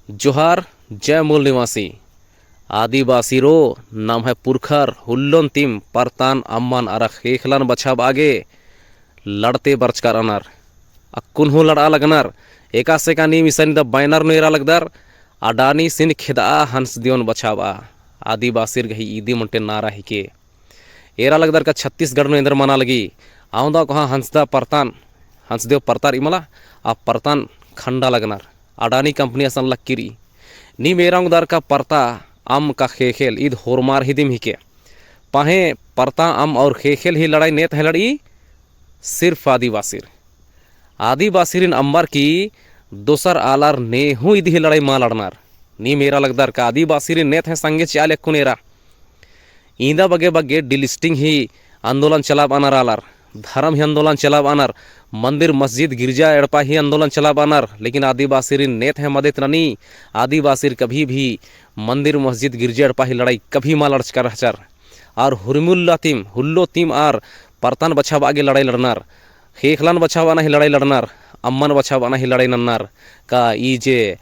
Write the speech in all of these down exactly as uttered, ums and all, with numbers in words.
जोहार, जय मूल निवासी। आदिवासीरो नम्है पुरखर हुल्लोन तिम परतान अम्मन अरा ख़ेख़लन बछाबआ गे लड़ते बरचका रअनर। अक्कुन हूँ लड़आ लगनर। एकासे का नीम इसन इदा banner नू एरा लगदर, अडानी सिन खेदआ हंसदियोन बछाबआ। आदिवासीर गही इदिम ओन्टे नारा हिके। एरा लगदर का छत्तीसगढ़ नू एन्देर मना लगी। औंदा कोहाँ हंसदा परतान, हंसदेव परता रई मला, आ परतान खंडआ लगनर। अडानी company असन लक्की रई। नीम एरा ओंगदर का परता अम्म का ख़ेख़ेल ईद होरमार ही दिम हिके। पहें परता अम्म और ख़ेख़ेल ही लड़ाई ने तहें लड़ई, सिर्फ आदिवासीर। आदिवासीरिन अम्बर की दोसर आलर ने हूँ इदी ही लड़ाई मा लड़नर। नीम एरा लगदर का आदिवासीरिन ने तहें संगे चिआ ले अक्कुन एरा। इन्दा बग्गे बग्गे delisting ही आंदोलन चलाबअनर आलर, धरम ही आंदोलन चलाबअनर, मंदिर मस्जिद गिरजा एड़पा ही आंदोलन चलाबअनर, लेकिन आदिवासीरिन ने तहें मदत ननी। आदिवासीर कभी भी मंदिर मस्जिद गिरजा एड़पा ही लड़ाई कभी मा लड़चका रहचर। आर हुरमुल्ला तिम, हुल्लो तिम आर परतान बछाबआ गे लड़ाई लड़नर, ख़ेख़लन बछाबअना ही लड़ाई लड़नर, अम्मन बछाबअना ही लड़ाई नन्नर। का ई जे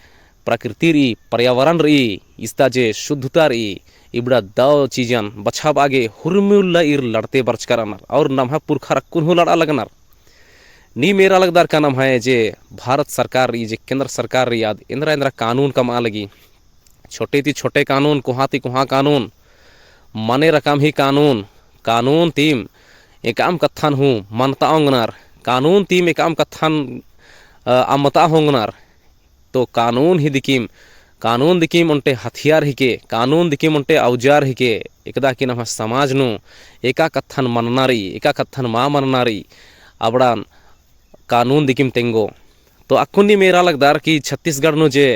प्रकृति रई, पर्यावरण रई, इस्ता जे शुद्धता रई, इबड़ा दव चीजन बछाबआ गे हुरमुल्ला ईर लड़ते बरचका रअनर और नम्है पुरखर अक्कुन हूँ लड़आ लगनर। नीम एरा लगदर का नम्है जे भारत सरकार रई, जे केंद्र सरकार रई, आद एन्दरा एन्दरा कानून कमआ लगी। छोटे ती छोटे कानून, कोहाँ ती कोहाँ कानून, मने रकम ही कानून, कानून तिम एकअम कत्थन हूँ मनता ओंगनर, कानून तिम एकअम कत्थन, अ, अमता ओंगनर। तो कानून ही दिकिम, कानून दिकिम ओन्टे हथियार हिके, कानून दिकिम ओन्टे औजार हिके, एकदा कि नम्है समाज नू एका कत्थन मनना रई, एका कत्थन मा मनना रई, अबड़ान कानून दिकिम तेंगो। तो अक्कुन नीम एरा लगदर कि छत्तीसगढ़ नू जे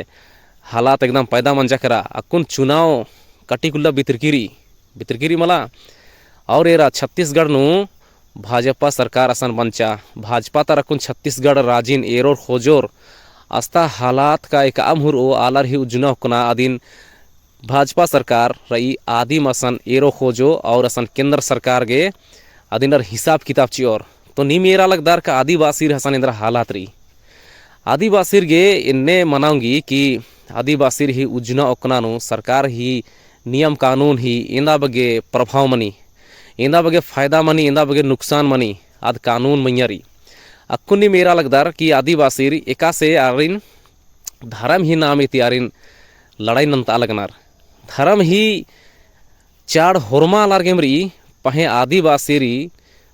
हालात एकदम पैदा मंजा केरा, अक्कुन चुनाव कटिक उल्ला बितरकी रई, बितरकी रई मला। और एरा छत्तीसगढ़ नू भाजपा सरकार असन बंचा, भाजपा तर अक्कुन छत्तीसगढ़ राजिन एरोर खोजोर, अस्ता हालात का एकअम हूँ रओ आलर ही उज्जना ओक्कना अदिन भाजपा सरकार रई आदिम असन एरो खोजो और असन केंद्र सरकार गे अदिनर हिसाब किताब चिओर। तो नीम एरा लगदर का आदिवासीर असन एन्दरा हालात रई। आदिवासीर गे एन्ने मना ओंगी कि आदिवासीर ही उज्जना ओक्कना नू सरकार ही नियम कानून ही एन्दा बग्गे प्रभाव मनी, एन्दा बग्गे फायदा मनी, एन्दा बग्गे नुकसान मनी, आद कानून मइय्याँ रई। अक्कुन नीम एरा लगदर कि आदिवासीर एकासे आरिन धरम ही नामे ती आरिन लड़ाई नन्तआ लगनर। धरम ही चाड़ होरमा अलग एम रई, पहें आदिवासीर ही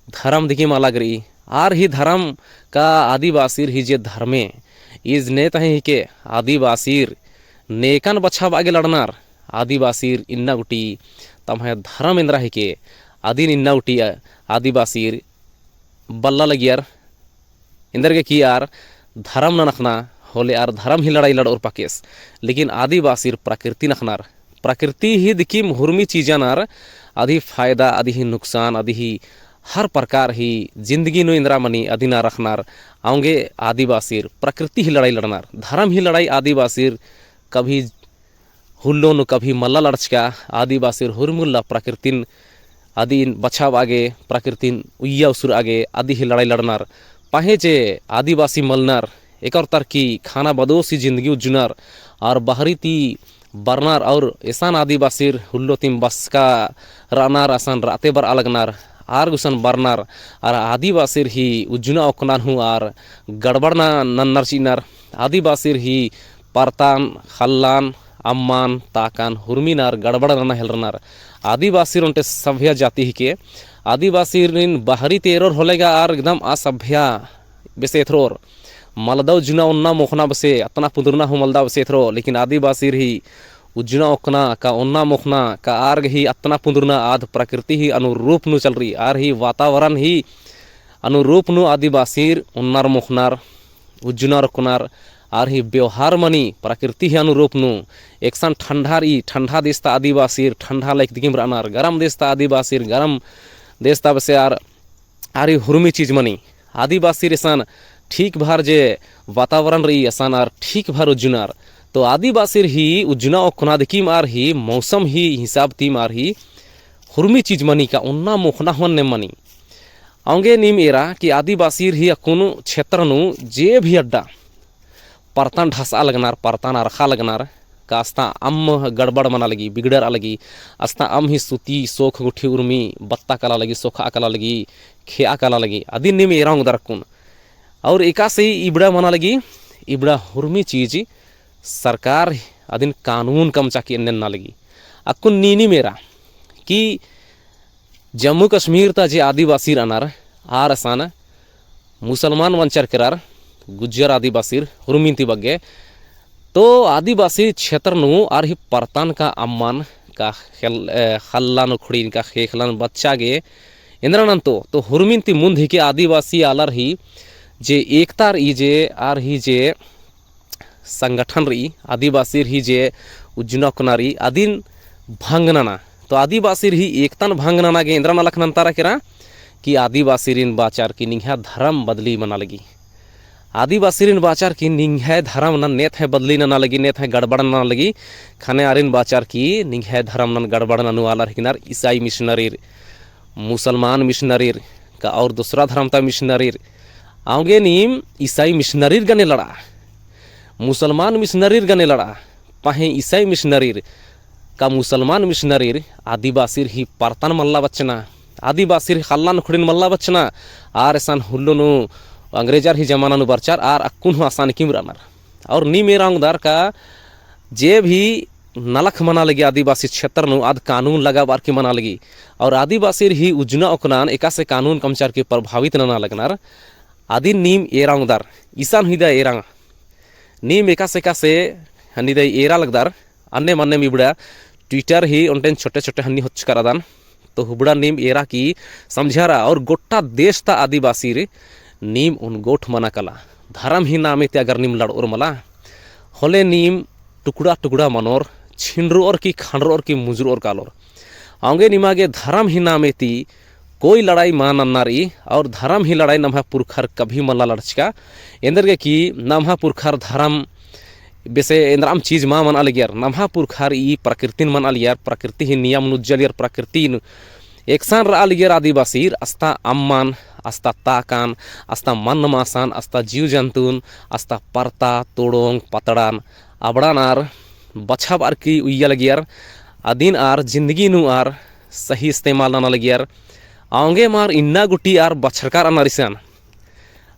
धरम दिकिम अलग रई। आर ही धरम का आदिवासीर ही जे धर्मे, ईज ने तहें हिके आदिवासीर नेकन बछाबआ गे लड़नर। आदिवासीर इन्ना गूटी तम्है धरम एन्दरा हिके, अदिन इन्ना गूटी आदिवासीर बल्ला लगियर। एन्देरगे कि आर धरम ननखना होले आर धरम ही लड़ाई लड़ओर पकेस। लेकिन आदिवासीर प्रकृति नखनर। प्रकृति ही दिकिम हुरमी चीजन आर अदी फायदा, अदी ही नुकसान, अदी ही हर प्रकार ही जिंदगी नू एन्दरा मनी अदिन आर अखनर। औंगे आदिवासीर प्रकृति ही लड़ाई लड़नर। धरम ही लड़ाई आदिवासीर कभी हुल्लो नू कभी मल्ला लड़चका। आदिवासीर हुरमुल्ला प्रकृतिन अदिन बछाबआ गे, प्रकृतिन उइय्या उसुरआ गे अदी ही लड़ाई लड़नर। पहें जे आदिवासी मलनर, एकर तरकी खाना बदोस ही जिंदगी उज्जुनर, और बहरी ती बरनर, और एसान आदिवासीर हुल्लो तिम बसका रअनर, असन रअते बरआ लगनर, आर गुसन बरनर, और आदिवासीर ही उज्जुना ओक्कनान हूँ आर गड़बड़ना नन्नर चिअनर। आदिवासीर ही परतान, ख़ल्लान, अम्मान, ताकान, हुरमिन आर गड़बड़ नना हेलरनर। आदिवासीर ओन्टे सभ्य जाति हिके। आदिवासीरिन बहरी ती एरोर होले गा आर एकदम असभ्य बेसे एथरोर। मलदव उज्जुना ओन्ना मोख़ना बेसे, अतना पुंदुरना हूँ मलदव बेसे एथरो। लेकिन आदिवासीर ही उज्जुना ओक्कना का ओन्ना मोख़ना का आर गही अतना पुंदुरना आद प्रकृति ही अनुरूप नू चलरी, आर ही वातावरण ही अनुरूप नू आदिवासीर ओन्नर मोख़नर, उज्जुनर ओक्कनर, आर ही व्यवहार मनी प्रकृति ही अनुरूप नू। एकसन ठंडा रई, ठंडा देश ता आदिवासीर ठंडा लायक दिकिम रअनर, गरम देश ता आदिवासीर गरम देश ता बेसे आर, आर ही हुरमी चीज मनी। आदिवासीर एसन ठीक भर जे वातावरण रई, असन आर ठीक भर उज्जुनर। तो आदिवासीर ही उज्जुना ओक्कना दिकिम आर ही मौसम ही हिसाब तिम आर ही हुरमी चीज मनी का ओन्ना मोख़ना हूँ अन्नेम मनी। औंगे नीम एरा कि आदिवासीर ही अक्कुन क्षेत्र नू जे भी अड्डा परतन ढसआ लगनर, परतन अरखा लगनर, का अस्ता अम्म गड़बड़ मना लगी, बिगड़रआ लगी, अस्ता अम्म ही सुती सोख गुट्ठी उर्मी बत्ता कला लगी, सोखा कला लगी, खेआ कला लगी, अदिन नीम एरा ओंगदर अक्कुन। और एकासे इबड़ा मना लगी, इबड़ा हुर्मी चीज सरकार अदिन कानून कमचा की एन्ने नना लगी। अक्कुन नीनिम एरा कि जम्मू कश्मीर ता जे आदिवासीर अनर आर असन मुसलमान मंजर केरर, गुज्जर आदिवासीर हुरमिन ती बग्गे। तो आदिवासी क्षेत्र नू आर ही परतन का अम्मन का खेल-, ए, ख़ल्लन उखड़िन का ख़ेख़लन बच्चा गे एन्दरा नन्तो, तो हुरमिन ती मुन्द ही के आदिवासी आलर ही जे एकता रई जे आर ही जे संगठन रई, आदिवासीर ही जे उज्जना ओक्कना रई, अदिन भंग नना। तो आदिवासीर ही एकतन भंग नना गे एन्दरा नलख नन्तारा केरा कि आदिवासीरिन बाचर कि निंग्है धरम बदली मना लगी। आदिवासीरिन बाचर कि निंग्है धरम नन नेथै बदली नना लगी, नेथै गड़बड़ नना लगी। ख़ने आरिन बाचर कि निंग्है धरम नन गड़बड़ ननु आलर हिकनर ईसाई मिशनरीर, मुसलमान मिशनरीर, का और दूसरा धरम ता मिशनरीर। औंगे नीम ईसाई मिशनरीर गने लड़ा, मुसलमान मिशनरीर गने लड़ा, पहें ईसाई मिशनरीर का मुसलमान मिशनरीर आदिवासीर ही परतन मल्ला बचना, आदिवासीर ही ख़ल्लन उखड़िन मल्ला बचना, आर एसन हुल्लो नू अंग्रेजर ही जमाना नू बरचर, आर अक्कुन हूँ असानिकिम रअनर। और नीम एरा ओंगदर का जे भी नलख मना लगी आदिवासी क्षेत्र नू आद कानून लगाबअर की मना लगी। और आदिवासीर ही उज्जना ओक्कनान एकासे कानून कमचर की प्रभावित नना लगनर। अदिन नीम एरा ओंगदर, इसन हूँ इदा एरा। नीम एकासे एकासे हन्नी इदा एरा लगदर, अन्ने मन्ने इबड़ा Twitter ही ओन्टेन छोटे छोटे हन्नी होचकर अदन। तो हुबड़ा नीम एरा की समझारा और गोट्टा देश ता आदिवासीर नीम ओन गोठ मना कला। धरम ही नामे ती अगर नीम लड़ओर मला, होले नीम टुकड़ा टुकड़ा मनोर, छिंडरओर की खंडरओर की मुंजरओर कालोर। औंगे निमा गे धरम ही नामे ती कोई लड़ाई मा नन्ना रई, और धरम ही लड़ाई नम्है पुरखर कभी मल्ला लड़चका। एन्देरगे कि नम्है पुरखर धरम बेसे एन्दराम चीज मा मनआ लगियर, नम्है पुरखर ई प्रकृतिन मनआ लगियर, प्रकृति ही नियम नू उज्जा लगियर, प्रकृति नू एकसन रआ लगियर आदिवासीर, अस्ता अम्मन, अस्ता ताकन, अस्ता मन्न मासन, अस्ता जीव जंतुन, अस्ता परता, तोड़ोंग, पतड़न, अबड़न आर बछाबअर की उइया लगियर, अदिन आर जिंदगी नू आर सही इस्तेमाल नना लगियर। औंगे मार इन्ना गुट्ठी आर बछरकर अनर इसन।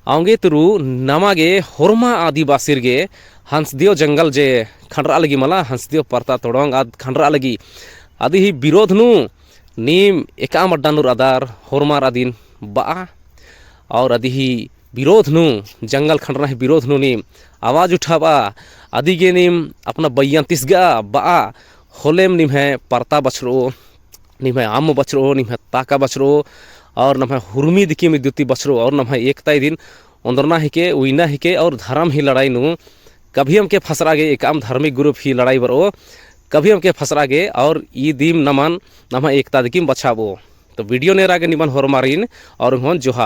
औंगे तुरु नमा गे होरमा आदिवासीर गे हंसदियो जंगल जे खंडरआ लगी मला, हंसदियो परता तोड़ोंग आद खंडरआ लगी। अदी ही विरोध नू नीम एकअम अड्डा नू रअदर होरमर अदिन बआ, और अदी ही विरोध नू, जंगल खंडरना ही विरोध नू नीम आवाज उठाबआ, अदी गे नीम अपना बइयन तिसगआ बआ, होलेम निम्है परता बछरओ, निम्है अम्म बछरओ, निम्है ताका बछरओ, और नम्है हुरमी दिकिम इद्दुती बछरओ, और नम्है एकता इदिन ओन्दरना हिके, उइना हिके, और धरम ही लड़ाई नू कभी अमके फसरआ गे, एकअम धार्मिक group ही लड़ाई बरओ, कभी अमके फसरआ गे, और ई दिम नमन नम्है एकता दिकिम बछाबओ। तो video नेरा गे निमन होरमारिन और होन जोहार।